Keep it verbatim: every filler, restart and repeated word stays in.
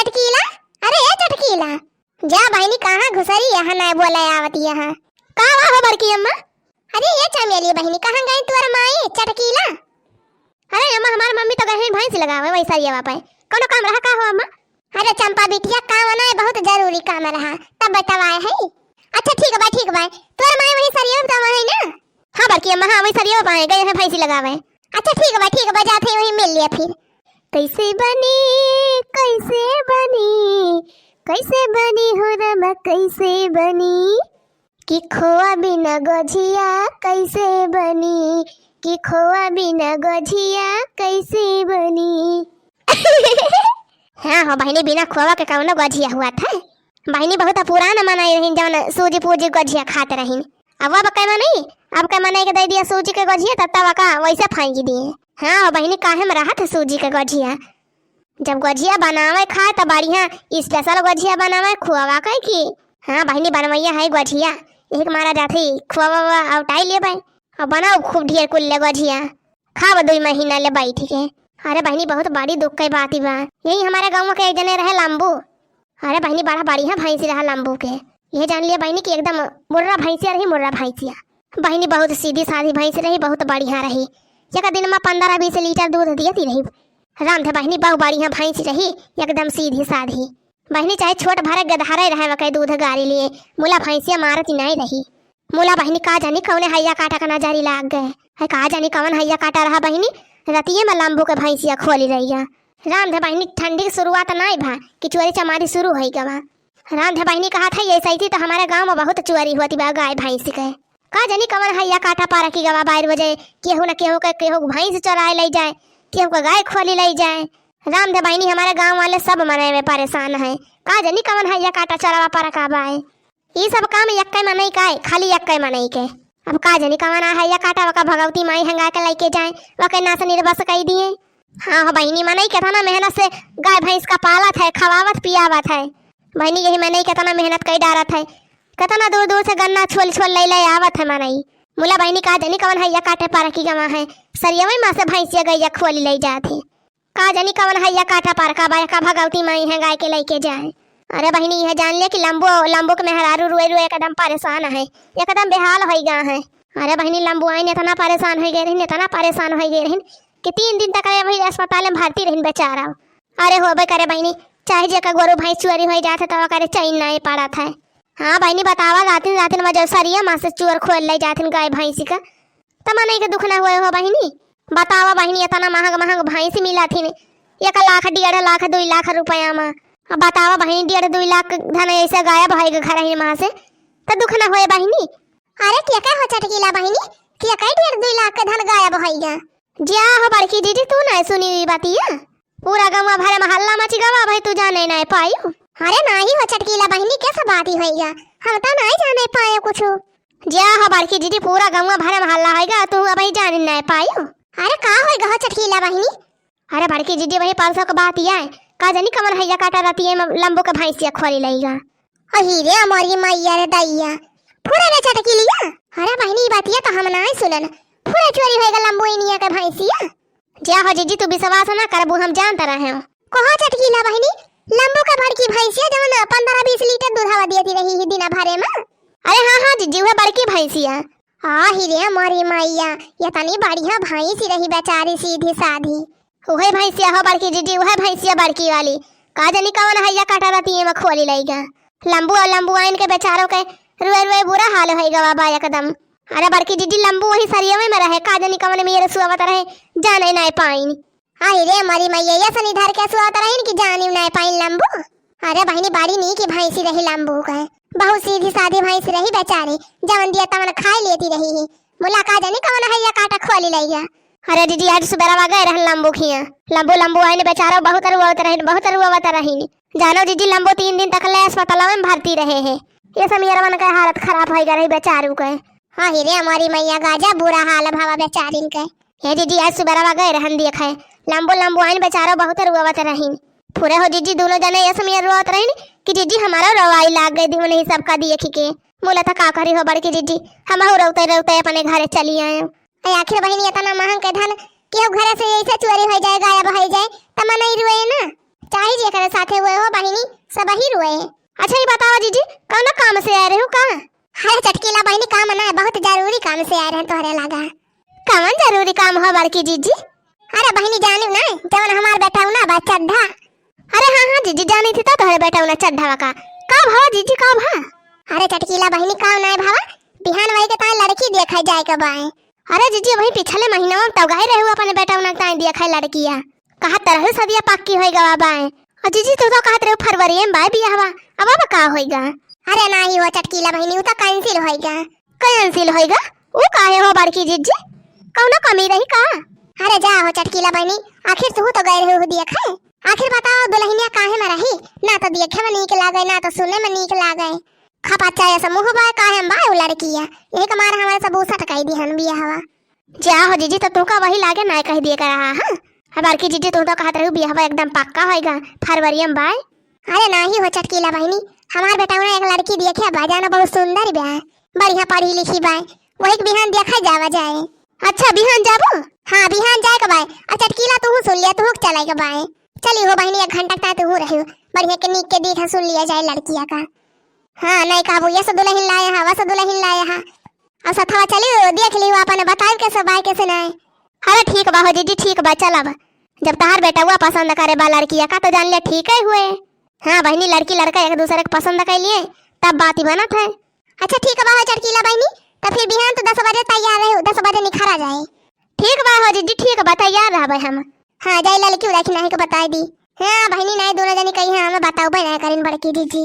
चटकीला, अरे ए चटकीला, जा बहिनी, कहाँ घुसरी यहाँ, नाय बोले आवत यहाँ। का हुआ हो बड़की अम्मा? अरे ए चमेली बहिनी, कहाँ गई तोर माई चटकीला? अरे अम्मा, हमार मम्मी तो गई भैंस लगावे वही सरियवा पे। कौनो काम रहा का हो अम्मा? अरे चंपा बिटिया, काम ना है, बहुत जरूरी काम रहा, तब बतावाए है। अच्छा ठीक बा, ठीक बा, तोर माई वही सरियवा पे तो है ना? हाँ बड़की अम्मा, हाँ वही सरियवा पे गए हैं भैंसी लगावे। अच्छा ठीक बा, ठीक बा, जाते हैं वही मिल लिया फिर। कैसे बनी, कैसे बनी, कैसे बनी हो रामा, कैसे बनी? कि खोआ बिना गोझिया कैसे बनी, कि खोआ बिना गोझिया कैसे बनी? हाँ हो बहिनी, बिना खोआ के कौनो गोझिया हुआ था? बहिनी बहुत पुरान मनई रहिन, जौन सूजी पूजी गोझिया खात रहिन। अब, अब कै मनई, अब कै मनई के दे दिया सूजी के गोझिया, तब तब का वैसे फेंक दिए। हाँ हो बहिनी, काहे में रहा था सूजी के गोझिया? जब गोझिया बनावे खाए त बढ़िया special गोझिया बनावे, खोआ के कि। हाँ बहिनी, बनवैया है गोझिया, यही के मारा जाथे खोआ अउटाई लेबै। अब बनाओ खूब ढेर कुल ले गोझिया, खाब दुई महीना ले बैठ के। अरे बहिनी, बहुत बड़ी दुख के बात बा। यही हमारे गाँव के एक जने रहे लंबू। अरे बहिनी, बड़ा बढ़िया भैंसी रहा लंबू के। यह जान लिया बहिनी कि एकदम मुर्रा भैंसिया रही, मुर्रा भैंसिया। बहिनी बहुत सीधी साधी भैंस रही, बहुत बढ़िया रही। एक दिन में पन्द्रह बीस लीटर दूध दियती रही। राम धे बहिनी, बहुत बढ़िया भैंस रही, एकदम सीधी साधी। बहिनी चाहे छोट भरे गदहरे रहे, वके दूध गारी लिए, मुला भैंसिया मारती नहीं रही। मुला बहिनी का जानी कौने हैया काटा का नजरी लाग गए। है का जानी कौन हैया काटा रहा बहिनी, रतिये में लंबू के भैंसिया खोली रहिया। राम धे बहिनी, ठंडी के शुरुआत नाई भा कि चोरी चमारी शुरू होई गवा। राम धे बहिनी कहा था, ये सही थी तो हमारे गाँव में बहुत चोरी होती बा गाय भैंस के। का जानी कौन हैया काटा पारा की गवा बारह बजे, केहू न केहू के, केहू के भैंस चोराए ले जाए, केहू के गाय खोली ले जाए। राम धे बहिनी, हमारे गाँव वाले सब मने में परेशान है। का जानी कौन हैया काटा चोरावा पारा का बाए। ई सब काम यक्के मनई का है, खाली यक्के मनई के। अब का जानी कवन हैया काटा वका भगवती माई हंगा के लइके जाए, वके नास निर्वस कई दिए। हाँ हो बहिनी, मनई केतना मेहनत से गाय भैंस का पालत है, खवावत पियावत है। बहिनी यही मनई केतना मेहनत कई डारत है, केतना दूर दूर से गन्ना छोल छोल ले ले आवत है मनई। मुला बहिनी का जानी कवन हैया काटे पारा की गवा है, सरियवे माँ से भैंसिया गैया खोली ले जात है। का जानी कवन हैया काटा पारा का बा, का भगवती माई है गाय के लइके जाए। अरे बहिनी, यह जान ले कि लंबू, लंबू के मेहरारू रुए रुए एकदम परेशान है, एकदम बेहाल होई गा है। अरे बहिनी, लंबू आइन इतना परेशान होई गए रहिन, इतना परेशान होई गए रहिन कि तीन दिन तक अरे वही अस्पताल में भर्ती रहिन बेचारा। अरे होबे करे बहिनी, चाहे जेका गोरू भैंस चोरी होई जात है तो ओकरे चैन नहीं पड़त है। हाँ बहिनी, बतावा, रातिन रातिन में जब सरिया माँ से चोर खोल ले जाथिन गाय भैंसी का, त मनई के दुख ना होए हो बहिनी? बतावा बहिनी, इतना महंग महंग भैंस मिला थिन, एक लाख, डेढ़ लाख, दुई लाख रुपया में। अब बतावा बहिनी, डेढ़ दुई लाख धन ऐसे गायब होई गा घर ही माँ से, त दुख ना होए बहिनी? अरे के कहे हो चटकीला बहिनी, के कहे डेढ़ दुई लाख के धन गायब होई गा? जा हो बड़की दीदी, तू ना सुनी हुई बतिया, पूरा गौवा भरे में हल्ला मच गवा भाई, तू जाने ना पायू। अरे नाही हो चटकीला बहिनी, कैसा बात ही होई गा, हम तो ना जाने पाए कुछ। जा हो बड़की दीदी, पूरा गौवा भरे में हल्ला होई गा, तू अबही जान नाय पायू। अरे का होई गा हो चटकीला बहिनी? अरे बड़की दीदी, वही परसों के बात ही आए, का जानी कवन हैया काटा रतिये में लंबू के भैंसिया खोली लई गा। अही रे मोरी मैया रे दैया, फुरे रे चटकीलिया। अरे बहिनी, ई बतिया तो हम नाय सुनन, फुरे चोरी होई गा लंबू इनिया के भैंसिया। जा हो जीजी, तू विश्वास ना करबू, हम जानत रहे। कहो चटकीला बहिनी, लंबू के बड़की भैंसिया जवन पन्द्रह बीस लीटर दूधावा देती रही ही दिना भरे में। अरे हाँ हाँ जीजी, उहे बड़की भैंसिया। आ ही रे मोरी मैया, ये तनी बढ़िया भैंसी रही बेचारी, सीधी साधी। उहे भैंसिया हो बड़की जीजी, उहे भैंसिया बड़की वाली। का जानी कवन हैया काटा रतिये में खोली लई गा। लंबू और लंबू आइन के बेचारों के रुए रुए बुरा हाल होई गवा बा एकदम। अरे बड़की जीजी, लंबू वही सरियवे में रहे, का जानी कवन मेर सुआवत रहे, जाने नाय पाइन। अरे रे मोरी मैया, ये सनी धर के सुआवत रहिन कि जानी नाय पाइन लंबू। अरे बहिनी, बड़ी नीक भैंसी रही लंबू के, बहुत सीधी साधी भैंसी रही बेचारी, जवन दिया तवन खाए लेती रही ही। मुला का जानी कवन हैया काटा खोली लई गा। अरे जीजी, आज सुबेरवा गए रहन लंबू खिया, लंबू लंबू आइन बेचारो बहुत रुआवत रहिन, बहुत रुआवत रहिन। जानो जीजी, लंबू तीन दिन तक ले अस्पताल में भर्ती रहे हैं। ये सब मेरवन के हालत खराब होई गा रही बेचारू के। हाँ ही रे मोरी मैया, गाजा बुरा हाल भवा बेचारिन के। हे जीजी, आज सुबेरवा गए रहन देखे, लंबू लंबू आइन बेचारो बहुत रुआवत रहिन। फुरे हो जीजी, दोनों जने ये समय रोवत रहिन कि जीजी हमारा रोवाई लाग गई दी उन्हीं सबका देख के। मुला त का करी हो बड़की जीजी, हमहू रोवते रोवते अपने घरे चली आए। ए आखिर बहिनी, इतना महंग के धन केहू घरे से ऐसे चोरी हो जाए, गायब हो जाए, त मनई रोए ना। चाहे जेकरे साथे हुए हो, सबही रोए। अच्छा, ई बतावा जीजी, कौनो काम से आए रहू का? अरे चटकीला बहिनी, काम ना, बहुत जरूरी काम से आए रहे तोहरे लगा। कौन जरूरी काम हो बड़की जीजी? अरे बहिनी, जानिउ ना, जवन हमार बेटउना बा चड्ढा। अरे हाँ हाँ जीजी, जानी थी तो तोहरे बेटउना चड्ढावा का। का भवा जीजी, का भा? अरे चटकीला बहिनी, का ना भवा, बिहान वही के ताई लड़की देखे जाए के बाए। अरे जीजी, वही पिछले महीना में तो गए रहू अपने बेटउना के ताई देखे लड़किया। कहत रहू सदिया पक्की होई गवा बाए। और जीजी, तू तो कहत रहू फरवरी में बाए बियाहवा, अब अब का होई गा? अरे नाही हो चटकीला बहिनी, उ तो cancel होई गा। Cancel होई गा? उ काहे हो बड़की जीजी, कौनो कमी रही का? अरे जा हो चटकीला बहिनी, आखिर तू तो गए रहू देखे। आखिर बताओ दुल्हनिया काहे में रही, ना तो देखे में नीक लागे, ना तो सुने में नीक लागे। खपाचा ऐसा मुँह बाय काहे में बाय उ लड़किया, यही के मारे हमारे सब उसट कई दिहन बियाहवा। जा हो जीजी, तो तुमका वही लागे ना कह दिए कर रहा, हाँ? अब बड़की जीजी, तुम तो कहत रहू बियाहवा एकदम पक्का होएगा, फरवरी में बाय। अरे नाही हो चटकीला बहिनी, हमार बेटउना एक लड़की देखे बा, जाना बहुत सुंदर बा, बढ़िया पढ़ी लिखी बा, वही के बिहान देखा जावा जाए। अच्छा, बिहान जाबो? हाँ, बिहान जाए के बाय। अब चटकीला तू सुन लिया, तू चले के बाय। चली हो बहिनी, एक घंटा तक तू रही, बढ़िया के नीक के देख सुन लिया जाए लड़किया का। हाँ, नहीं कहबू, ये से दुल्हन लाया है, वह से दुल्हन लाया है। अब सथवा चली, देख ली अपन, बताए कैसे बाय कैसे नहीं। अरे ठीक बा हो जीजी, ठीक बा, चलब। जब तहार बेटउआ पसंद करे बा लड़किया का, तो जान ले ठीक है हुए। हाँ बहिनी, लड़की लड़का एक दूसरे के पसंद कर लिए, तब बात ही बनत है। अच्छा ठीक बा हो चटकीला बहिनी, तो फिर बिहान तो दस बजे तैयार रहे, दस बजे निखरा जाए। ठीक बा हो जीजी, ठीक बा, तैयार रहबे हम। हाँ, जाई लड़की उड़ाखी नहीं के बताई दी। हाँ बहिनी, नहीं दोनों जनी कही है, हमें बताओ भाई नहीं करिन बड़की जीजी।